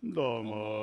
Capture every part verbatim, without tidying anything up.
ཏདྱ་ཐཱ།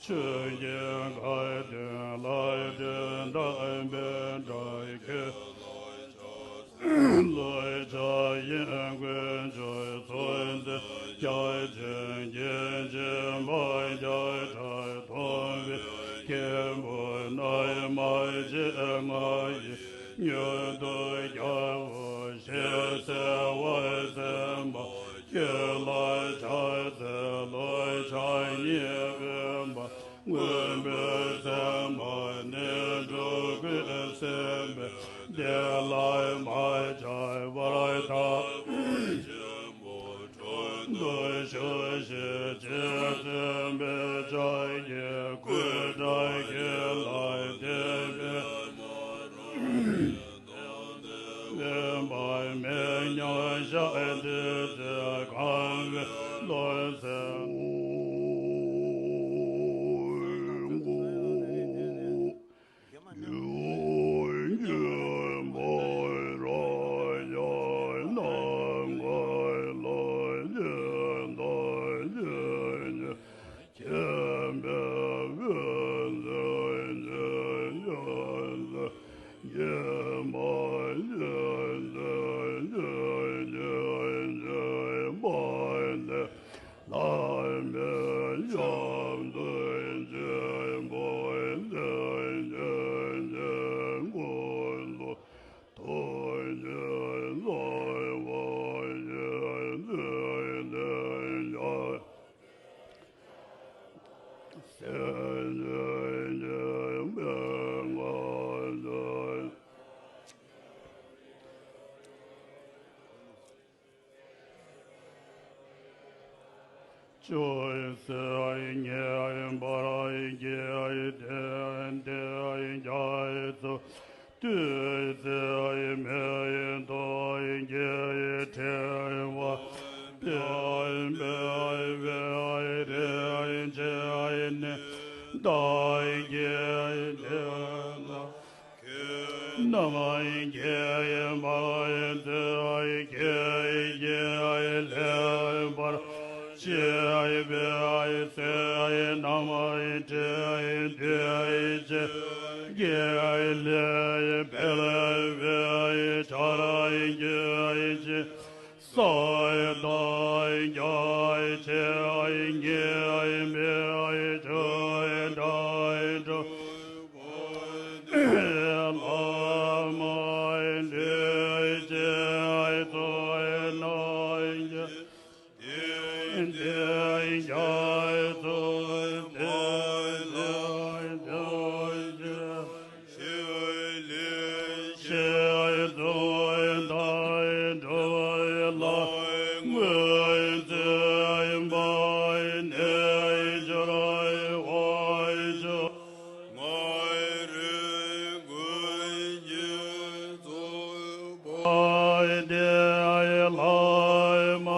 ཆོས་ཀྱི་དགའ་སྟོན་ལ་སྟོན་དང་པའི་སྒྲ་སྐད། བློ་ཆགས་ཡིན་ཀུན་ཆོས་ཚོགས་འདི། རྒྱ་ཆེན་སྐྱེ་མཆེད་མ་རྒྱ་གྲགས་མཐོང་བའི་མཁན་པོ་རྣམས་མ་བྱེད་ང་ཡི་མྱུར་དུ་རྒྱལ་པོ་ཞེས་གསོལ་བ་གསན་པ། ཁྱེད་ལ་ཕྱག་འཚལ་ལོ། ཕྱག་གཉིས་པའི་མ་མངོན་པར་མཚན་མ་ནི་འགྲོ་ཀུན་སེམས་པའི་བདེ་ལ་མ་ཆགས་པར་ཐམས་ཅད་དུ་ཞུགས་ཤིག་ཅེས་སྟོན་པའི་ཕྱག་གི་སྐུ་དགྲ་བགེགས་ལ་བསྟན་པའི། བདེན་པ་མེད་མྱང་ཤར་འདི་ཚེ་གང་བའི་བློ་ཟེར། ཆོས་སྲིད་ཉན་པར་བགྱིས་ཏེ། དེ་རྒྱ་མཚོ་དུས་ཚོད་མེད་དུ་ཕྲེང་བ་འབུལ་བའི་རིན་ཆེན་ནི་བདག་གིས་དེ་ན། རྣམས་ཀྱིས་མ་བརྩི་ཁས་ཀྱིས་ལེན་པར་བྱེད་པའི་ཚེ། སྣ་མང་ཁྲི་བདུན་ཕྱེད་ཀྱི་ལས་འཕེལ་བའི་ཆར་གྱིས་ཅི། ས་དང་རྒྱ་ཆེ་ཉི་མའི་ཆུ་འདྲ་འགྲོ། བླ་མ་ལུས་ཀྱི་ཚོགས་རྣམས་ཀྱིས། དེ་རྒྱ་མཚོ་དེ་ལ་འདུ་ཞིང་། ཞི་བའི་ལས་བྱེད་ཙོང་དང་འགྲོ་བ་ལ་ངོས་འཛིན་པ་ནི་འབྱོར་བ་ཆོས། ང་རོས་ཀུན་གྱི་ཚོགས་པ་དེ་ལ་མ།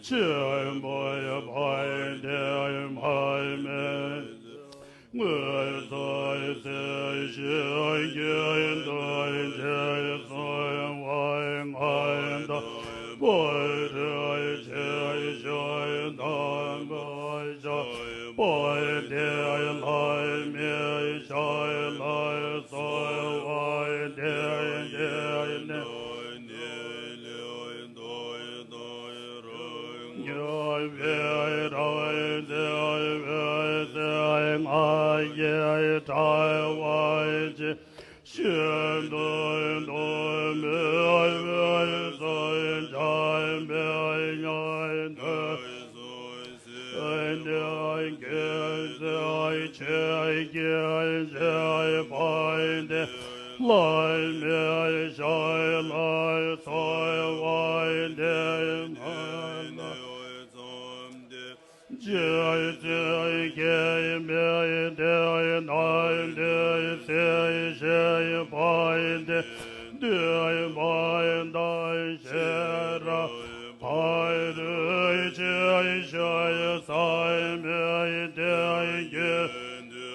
ཆེན་པོའི་དཔལ་འདི་མར་མེ། དངོས་སུ་གསལ་བྱེད་ཀྱི་འདུ་བྱེད་གསོལ་བ་མངའ་བདག་པོ་ཏྲེ་ཆེ་ཞིང་དམ་པ་ཤ་བ་དེ་ལྷ་མི་ཤ་ལ་གསོལ་བ་འདེབས་ཏེ་ནི། ཉོན་པའི་རང་བཙན་པའི་ཚེ་ང་ཡི་དྲ་བ་ཅན། ཤིན་ཏུ་གདོད་མའི་དབུས་སུ་འཇམ་པའི་དབྱངས་སུ་གསལ་ཏེ། ཀུན་གཟིགས་ཆོས་ཀྱི་ཞིང་དཔལ་ལྡན་ལྷ་མི་ཤ་ལ་གསོལ་བ་འདེབས་ན། རྗེ་བཙུན་སྐྱེ་མེད་དེ་ནམ་མཁའི་མཐའ་ཞིང་དཔལ་ལྡན་འདུས་པ་དང་ཤེས་རབ་ཕ་རོལ་ཕྱིན་ཞི་བའི་ས་མེད་དེ་ཀུན་ཏུ་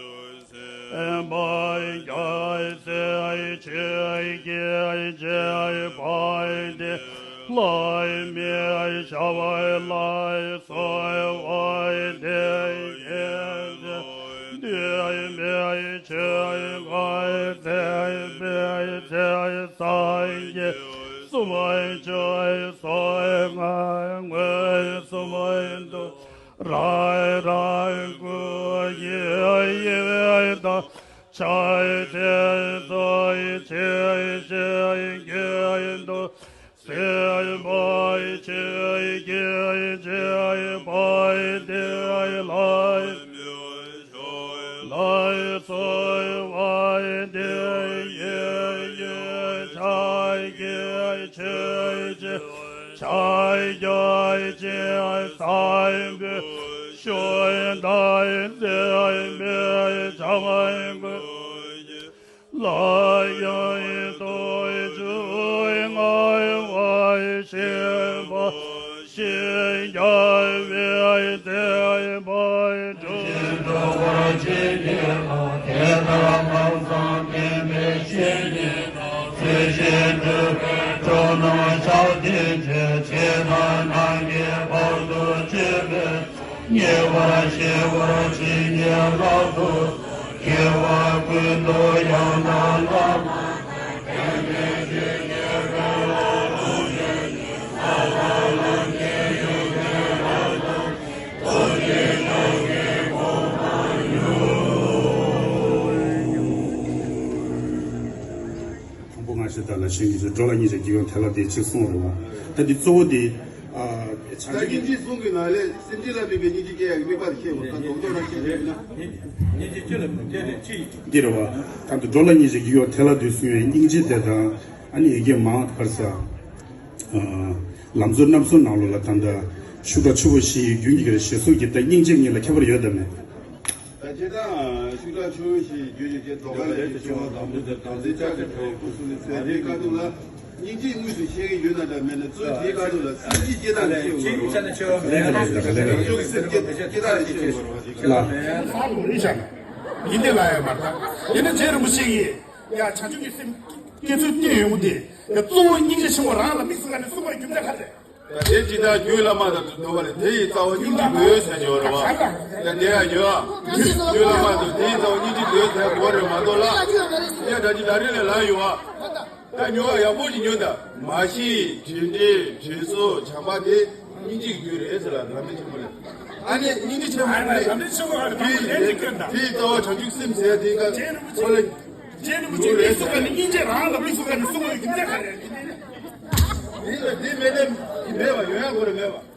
སེམས་དཔའ་རྒྱལ་སྲས་ཆོས་ཀྱི་རྗེ་དཔལ་ལྡན་ལྷ་མི་ཤ་བ་ལ་གསོལ་བ་འདེབས། འདུས་མའི་ཆོས་འཁོར་ཚེ་འཕོས་ཚེ་སངས་རྒྱས་གསུམ་ཆོས་སོ་ལྔ་མངོན་སུམ་དུ། རང་རང་སྐུ་ཡི་དབྱེ་བས་དང་། ཕྱག་འཚལ་སོགས་ཆོས་ཅན་ཀུན་ཏུ། སེམས་དཔའ་ཆོས་ཀྱི་རྗེ་དཔལ་ལྡན་ལྷ། ལྷ་གསོལ་བ་འདེབས། ཕྱག་གི་མཆོག་ཅན། ད་ཡ་ཅི་སངས་རྒྱས་ཤུལ་ད་འདས་པའི་བྱང་གི་ལ་ཡང་ཐུགས་རྗེ་མངའ་བ་ཞེས་པ་ཞེས་བྱ་བའི་བསྟན་པ་གྲུབ། འགྲོ་བར་བྱེད་ཉིད་དང་། དེ་ལྟར་ལམ་བཟང་བསྟན་པའི་བཤེས་གཉེན་དང་། ཚུལ་བཞིན་སྒྲུབ་པའི་གྲོགས་རྣམས་ཕྱག་རྟེན་བཅས། ཇི་ལྟར་སྣང་གི་བར་དུ་གཅོད་པའི་ཚོགས། ཉེ་བར་ཞི་བར་བྱེད་ཉིད་ལ་ཐུགས་བསྐྱེད་པ། ཀུན་ཏུ་ཡང་དག་བླ་མ་དང་། དེ་ནས་ཆོས་ཀྱི་དཔལ་བ་ཐུགས་རྗེ་ཉིད། སྭ་བྷཱ་ལམ་གྱི་ཡོན་ཏན་རབ་ཏུ་རྫོགས། ཐུགས་རྗེ་ཆོས་ཀྱི་གོ་འཕང་མྱུར། དང་པོ་སྔ་ཕྱི་དག་ལ་ཞུས་ཀྱི་ཚུལ། འགྲོ་ལ་སྙིང་རྗེ་རྒྱུ་ཡོད་ཐལ་བ་དེ་གཅིག་གསུངས་རེད་བ། ད་འདི་གཙོ་བོ་དེ། ཨ། བྱང་ད་ཆུབ་སྙིང་རྗེ་གསུང་གི་ནང་ལས་སེམས་ཅན་ལ་དམིགས་པའི་སྙིང་རྗེ་སྐྱེ་ཡག་གི་དམིགས་པ་དེ་ཤེས་དགོས། ད་རྡོག་རྡོག་རང་ཤེས་རེད་ན། སྙིང་རྗེ་ཅི་ལ་དམིགས་དེ་ལས་ཅི་ཡིན། འདི་རེད་བ། ད་འདི་འགྲོ་ལ་སྙིང་རྗེ་རྒྱུ་ཡོད་ཐལ་བ་དེ་གསུང་བའི་སྙིང་རྗེ་དེ་དང་། ཨ་ནི་ཡི་གེ་མང་བར་ས། ཨ། ལམ་གཙོ་རྣམ་གསུམ་ནང་ལོགས་ལ་ད་ལྟ་ཤུགས་དྲག་ཆུ་བོ་བཞི་ཡི་རྒྱུན་གྱི་ཞེས་སོགས་ཀྱི་ད་སྙིང་རྗེ་གཉིས་ལ་ཁྱད་པར་ཡོད་དམ་མེད། ད་ཅི་ད་ཤུགས་དྲག་ཆུ་བོ་བཞི་ཡི་རྒྱུན་གྱི་རྫོགས་པ་ལས་ཀྱི་ཆུ་བོ་དང་པོ་དེ་བདག་འཛིན་ལྕགས་ཀྱི་གྲོགས་སྐུ་གསུམ་ནི་ཚེ་འདིའི་དཀའ་སྡུག་ལ་སྙིང་རྗེ་དངོས་སུ་ཤེས་ཀྱི་ཡོད་ན་འདྲ་མེད་ན། གཙོ་དེའི་དཀའ་སྡུག་ལ་སེམས་ཀྱི་སྐྱེ་སྟངས་ཤེས་དགོས་རེད་བ། ཡིན་དེ་ལ་ཡང་མ་ལྟ། ཡིན་ན་རྗེ་རིན་པོ་ཆེ་གིས་ཡ་བྱང་ཆུབ་ཀྱི་སེམས་སྐྱེ་ཚུལ་བསྟན་ཡོང་གི་དེ་ཡ་གཙོ་བོ་སྙིང་རྗེ་ཆེན་པོ་རང་ལ་དམིགས་སུ་བཀར་ནས་གསུངས་པའི་རྒྱུ་མཚན་ག་རེ་རེད། དེ་ཇི་ལྟར་རྒྱུད་བླ་མ་དང་དུ་འདུ་བ་ལས། དེ་ཡི་རྩ་བ་སྙིང་རྗེ་དགོས་ཟེར་གྱི་ཡོད་རེད་བ། ཡ་དེ་ཡང་ཡོད་ཨ། རྒྱུད་བླ་མ་དང་དེ་ཡི་རྩ་བ་སྙིང་རྗེ་དགོས་ཟེར་དགོས་རེད་མ་གཏོགས་ལ། ཡ་ད་ཅི་ད་རེས་ལས་ལ་ཡོད་ཨ། ད་ཉོ་བ་ཡག་པོ་ཞིག་ཉོ་ད། མ་ཤི་དྲིན་དྲན་དྲིན་གཟོ་བྱམས་པ་དེ་སྙིང་རྗེ་རྒྱུད་རེད་ཟེར་ལ་རབ་འབྲིང་ཆེན་པོ་ལས། ཨ་ནི་སྙིང་རྗེ་ཆེན་པོ་རེད། རབ་འབྲིང་ཆེན་པོ་ལ་དེ་ལན་ཅིག་སྐྱོན་ད། དེ་ཡི་རྩ་བ་བྱང་ཆུབ་སེམས་ཟེར་དེ་ཀ་ཁོ་ལ། རྗེ་རིན་པོ་ཆེ་དམིགས་སུ་བཀར་ནས་སྙིང་རྗེ་རང་ལ་དམིགས་སུ་བཀར་ནས་གསུངས་པའི་རྒྱུ་མཚན་ག་རེ་རེད། འདི་ལ་འདི་མེད་ནས་མེད་པ་ཡོང་ཡག་གོ་རེ་མེད་པ།